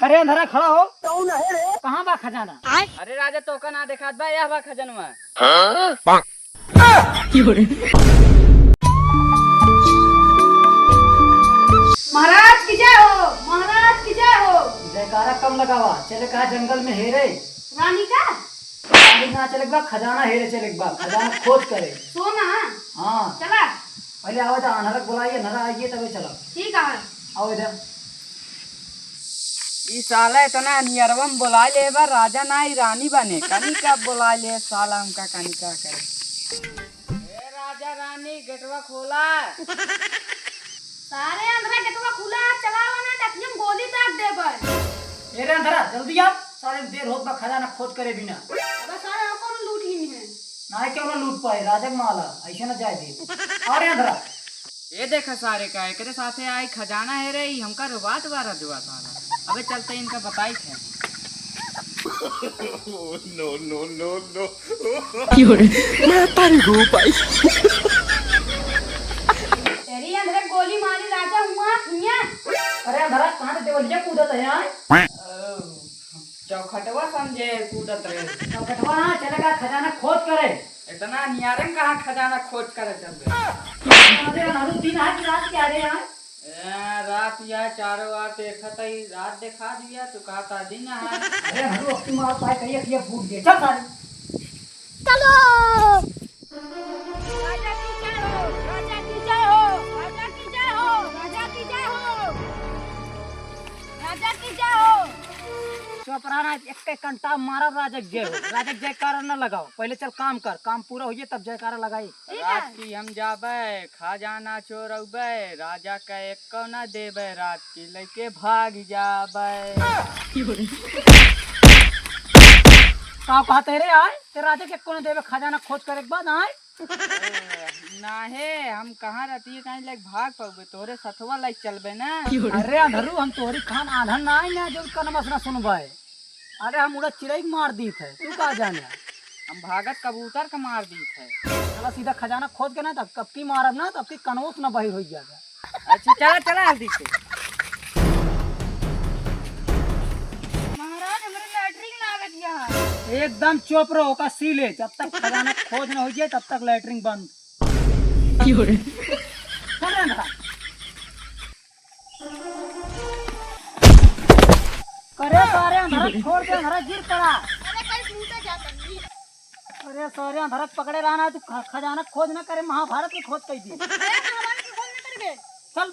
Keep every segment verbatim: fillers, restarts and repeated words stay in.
अरे अंधरा, खड़ा हो। कौन है रे? कहाँ बा खजाना? अरे राजा, तोका ना देखात बा, यह बा खजनवा। महाराज की जय हो, महाराज की जय हो। जयकारा कम लगावा, चले कहा जंगल में हेरे। रानी का? रानी ना चले बा, खजाना हेरे चले बा, खजाना खोज करे। सोना? हाँ। चला। पहले आवे तो अनहरा के बुलाइए, अनहरा आइए तबे चला। ठीक है। आवे तो। ई साला इतना नियरवा में बोला ले बा, राजा ना ई रानी बने। कनिका बोला ले साला, हमका कनिका करे। ए राजा रानी, गेटवा खोला। सारे अंधरा, गेटवा खुला, चलावा ना, देखिए हम गोली दाग देबे। ए रे अंधरा, जल्दी आ, सारे देर होत बा, खजाना खोज करे बिना। अबे सारे, हम कौन लूट ही है? ना है, क्यों ना लूट पाए, राजा के माला, ऐसे ना जाए दे। आ रे अंधरा। ए देखा सारे का, एकरे साथे आई खजाना हेरे, ई हमका रोबात बा रजवा साला। अबे चलते इनका बताई थे। No, no, no, no। की हो रे? मैं तारी रूप आई। तेरी अंधरा गोली मारी राजा हुआ, हुआ। अरे अंधरा, कहाँ से देवलिया कूदत है यार? चौखटवा समझे कूदत रहे। चौखटवा ना, चले का खजाना खोज करे। इतना नियारे में कहाँ खजाना खोज करे चल रहे? अरे अनहरू दिन है कि रात के आ रहे हैं? ए, रात यह चारों ओर देखत ही, रात देखा दिया, तू कहता दिन है। अरे अनहरू, अब की मार पाए कहिए कि ये फूट गए। चल सारे। चलो। राजा की जय हो, राजा की जय हो, राजा की जय हो, राजा की जय हो, राजा की जय हो। चुप रहा ना, एक एक घंटा मारा राजा के जय हो, राजा के जयकारा न लगाओ, पहले चल काम कर, काम पूरा होइए तब जयकारा लगाई। ठीक है। रात की हम जाबे, खजाना चोरौबे, राजा का एको न देबे, रात की लइके भाग जाबे। का कहते रे आए? ते राजा के एको न देबे, खजाना खोज करे के बाद आए? नाहे, हम कहाँ रहती है, कहीं लाइक भाग पाउबे, तोरे सथवा लाइक चलबे ना। अरे अंधरू, हम तोरी खान आंधन ना आई ना, जो कनमस ना सुनबे। अरे हम उड़ा चिड़ई के मार दीत है, तू का जाने? हम भागत कबूतर के मार दीत है। चला सीधा खजाना खोज के ना, तब कब की मारब ना, तब की कनोस ना बहिर हो जाएगा। अच्छा, चला, चला जल्दी से। महाराज, हमरे लैट्रिन लागत यहाँ। एकदम चुप रहो, ओका सी ले। जब तक खजाना खोज ना हो जाए, तब तक लैट्रिन बंद। की हो रे? चल रे अंधरा। करे सारे अंधरा छोड़ के अंधरा गिर पड़ा। अरे कहीं टूटा जाता नहीं। अरे सारे अंधरा पकड़े रहना है, तू ख-, खजाना खोज ना करे, महाभारत की खोज कई दी। अरे महाभारत की खोज ना करबे। चल।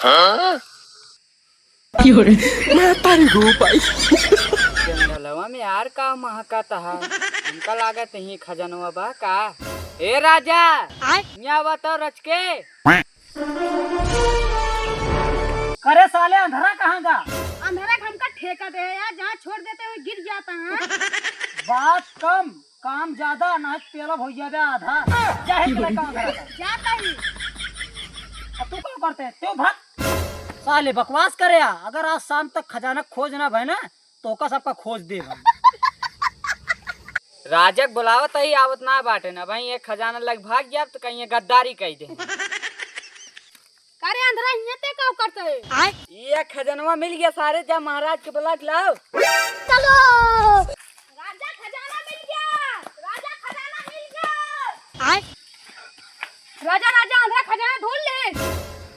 हाँ? की हो रे? मैं तारी रूप आई। जंगलवा में यार का महकत है? हमका लागत ही खजनवा बा का? ए राजा, आय? यहाँ बताओ रचके। करे साले, अंधरा कहाँ गा? अंधरा का हमका ठेका दे यार, जहाँ छोड़ देते हुए गिर जाता है। बात कम, काम ज्यादा, ना पेला भैया बे आधा। जाहे के लड़का अंधरा का। जाता ही। अब तू का करते? तू भाग। साले बकवास करे आ, अगर आज शाम तक खजाना खोज ना भए ना, तो ओका सबका खोज देब हम। राजक बुलावत ही आवत ना बाटे ना भाई, ये खजाना लग भाग जाब तो कहीं ये गद्दारी कही दे। का रे अंधरा, हियां ते का करत है? ये खजनवा मिल गया सारे, जा महाराज के बुला के लाओ। चलो। राजा खजाना मिल गया, राजा खजाना मिल गया। राजा, राजा, अंधरा खजाना ढूंढ ले।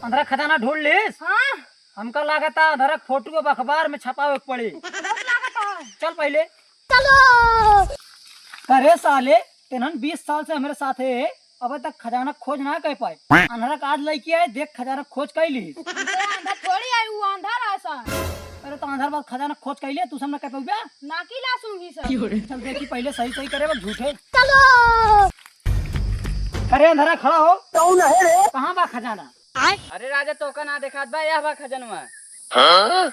अंधरा खजाना ढूंढ लेस? हाँ। हमका लागता अंधरा के फोटो अब अखबार में छपावे के पड़ी। बहुत लागत है। चल पहले। चलो। करे साले, तेनहन बीस साल से हमरे साथे है, अब तक खजाना खोज ना कर पाए। अंधरा का आज लइके आए, देख खजाना खोज कई ली। अंधरा थोड़ी आई, वो अंधरा है सा। अरे तो अंधरा बाद खजाना खोज कई ले, तू सब ना कर पाऊबे? ना की ला सूंघी सा। चल देखी पहले सही सही करे, वो झूठे। चलो। अरे अंधरा खड़ा हो। कौन है रे? कहाँ बा खजाना? अरे राजा, तोका ना देखात बा, यह बा खजनवा। हाँ?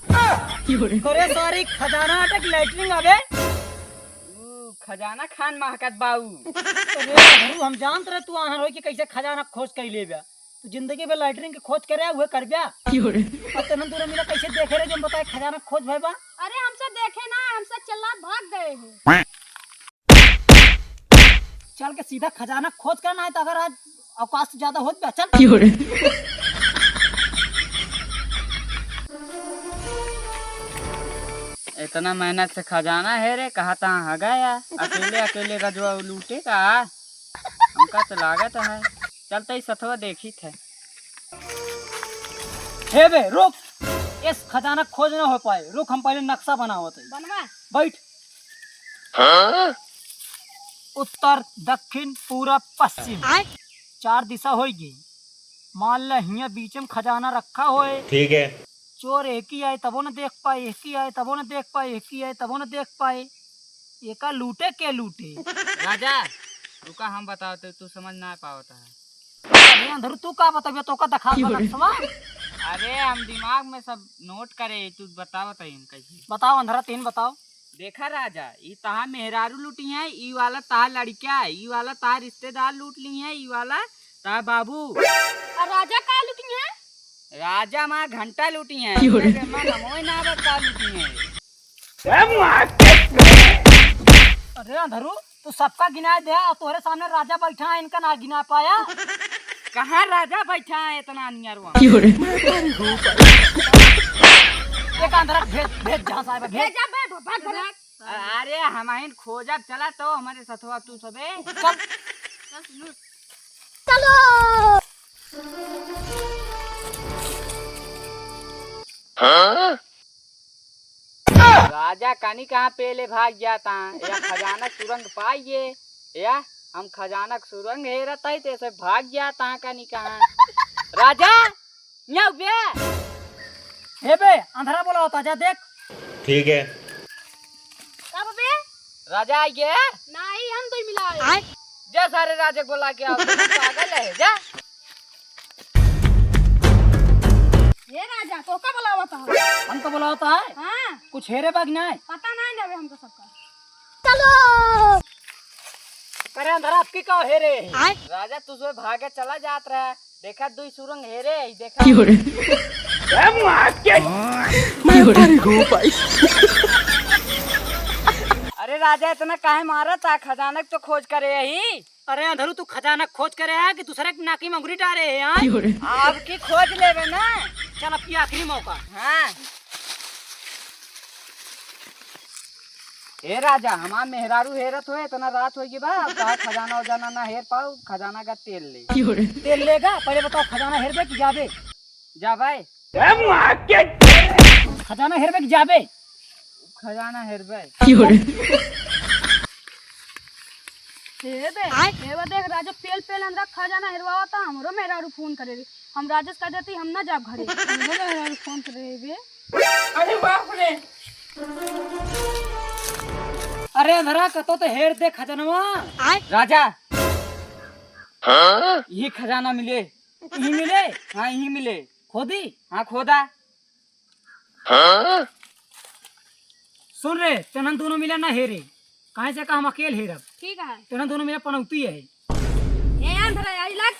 अरे सारी खजाना अटक लैट्रिन अबे। ऊ खजाना खान महकत बा ऊ। अरे गुरु, हम जानत रहे तू आन्हर होई कि कैसे खजाना खोज कई लेबे। तू जिंदगी में लैट्रिन के खोज करे उहे करबे। अब तेनन दूर मिला कैसे देखे रहे जो हम बताए खजाना खोज भए बा। अरे हमसे देखे ना, हमसे चिल्लात भाग गए हैं। चल के सीधा खजाना खोज कर ना है, तो अगर आज अवकाश से ज्यादा होत बे, चल। क्यों रे? इतना मेहनत से खजाना हेरे, कहा तहाँ हगा या? अकेले अकेले रजवा लूटे का? हमका तो लागत है, चलते ही सथवा देखी थे। हे बे, रुक, इस खजाना खोज ना हो पाए, रुक, हम पहले नक्शा बनावत है। बनवा। बैठ। हाँ? उत्तर, दक्षिण, पूरब, पश्चिम। आय? चार दिशा होइगी। मान ले हियाँ बीच में खजाना रखा होए। ठीक है। चोर एक ही आए तबो न देख पाए, एक ही आए तबो न देख पाए, एक ही आए तबो न देख पाए। एका लूटे के लूटे। राजा, रुका हम बतावत है, तू समझ ना पावत है। अरे अंधरू, तू का बतबिया, तोका देखात बा नक्शवा? अरे हम दिमाग में सब नोट करे, तू बतावत है हम कैसे। बताओ अंधरा, तीन बताओ। देखा राजा, ई तहा मेहरारू लुटी है, ई वाला तहा लड़का है, ई वाला तहा रिश्तेदार लूट ली है, ई वाला तहा बाबू। और राजा का लुटी है? राजा माँ घंटा लूटी है, क्यों रे? इनके माँ नमोय ना बता लूटी है। अरे अंधरू, तू सबका गिनाए दे, और तोहरे सामने राजा बैठा है, इनका ना गिना पाया। कहाँ राजा बैठा है इतना नियरवा? क्यों रे? एक अंधरा भेज, भेज जहाँ साहब भेज। भेजा बे, भाग, भाग। अरे हमहिन खोजब, चला तो हमारे सथवा तू सबे। चल। चलो। हाँ? राजा कनी कहाँ पेले भाग जाता, या खजाना सुरंग पाइए, या हम खजाना के सुरंग हेरत है, तैसे भाग जाता कनी कहाँ। राजा, न्याउ बे। हे बे, अंधरा बोलावत है, जा देख। ठीक है। कब बे? राजा आई गे? नाही, हम तो मिला आए। जा सारे राजा को बोला के आओ, तू पागल है, जा। हे राजा, तोका बोलावत है। हमका बोलावत है? हाँ। कुछ हेरे बा कि नाही? पता नाही ना बे हमका सबका। चलो। करे अंधरा, आपकी का हेरे? आय। राजा, तू सो भागे चला जात रहा। देखा, दुई सुरंग हेरे, ई देखा। क्यों रे? ए, मार के। मैं क्यों रे? मर गो भाई। अरे राजा, इतना काहे मारत है? खजानक तो खोज करे यही। अरे अंधरू, तू खजानक खोज करे है कि दूसरे के नाकी में अंगुरी डारे है, हाँ? क्यों रे? आपकी खोज लेवे ना। चल, अब की आखिरी मौका। हाँ। ए राजा, हमार मेहरारू हेरत होए, इतना रात होइगी बा, अब कहा खजाना उजाना ना हेर पाऊ, खजाना का तेल ले। क्यों रे? तेल लेगा? पहले बताओ, खजाना हेरबे कि जाबे? जा भाई। ए माँ के। खजाना हेरबे कि जाबे? खजाना हेरबे। क्यों रे? हे बे, आय? हे बे, देख, राजा पेल पेल अंदर खजाना हेरवावा था, हमरो मेहरारू फोन करे रे। हम राजेश कह देती, हम ना जाब घरे। हमरो मेहरारू फोन करे रे बे। अरे बाप रे। अरे अंधरा, कतो तो हेर दे खजनवा। आय? राजा। हाँ? यही खजाना मिले। यही मिले? हाँ, यही मिले। खोदी? हाँ, खोदा। हाँ? सुन रे, तेनन दोनों मिला ना हेरे, काहे से का हम अकेल हेरब। ठीक है। तेनन दोनों मिला पनौती है। ए अंधरा, आई लग।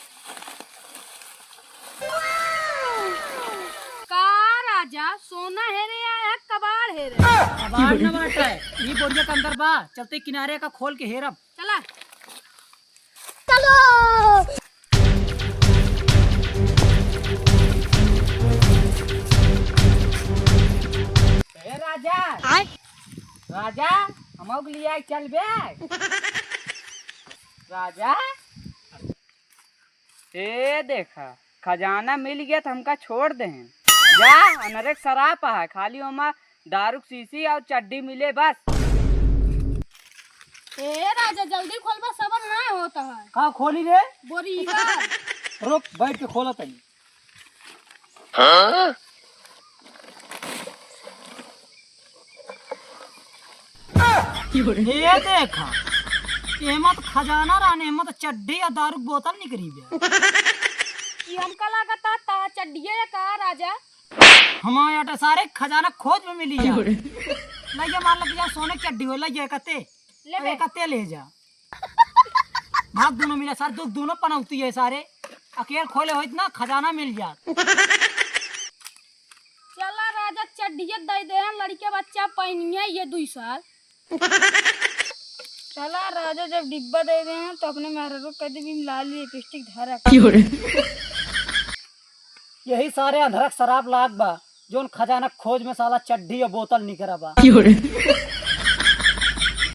का राजा, सोना हेरे या, या कबाड़ हेरे? कबाड़ न बाटे, ई बोरिया के अंदर बा, चलते किनारे का खोल के हेरब। चला। चलो। ए राजा। आय। राजा, हमहू के लिए चल बे। राजा। ए देखा, खजाना मिल गया तो हमका छोड़ देहें। जा, अनरे के सराप है, खाली ओमा दारू के शीशी और चड्डी मिले बस। ए राजा, जल्दी खोलबा, सबर ना होता है। का खोली रे? बोरीबा। रुक, बैठ के खोला तनी। हाँ? ये देखा, एमा तो खजाना रहने, एमा तो चड्डी या दारू के बोतल निकरी बे। ई हमका लागता ता चड्डिये का राजा। हमारे यहाँ सारे खजाना खोज में मिली है। लइया मान लग जा सोने की चड्डी हो, लइया कते। ले बे। कते ले जा। भाग दोनों मिला सारे, दो, दोनों पनौती है सारे। अकेल खोले होइत ना, खजाना मिल जात। चला राजा, चड्डिये दे दे, लड़के बच्चा पहनिए ये दुई साल। साला राजा जब डिब्बा दे दे हैं तो अपने मेहरारू कह दे भी लाल लिपस्टिक धरा। यही सारे अंधरक शराब लाग बा, जोन खजाना खोज में साला चड्ढी और बोतल निकरा बा।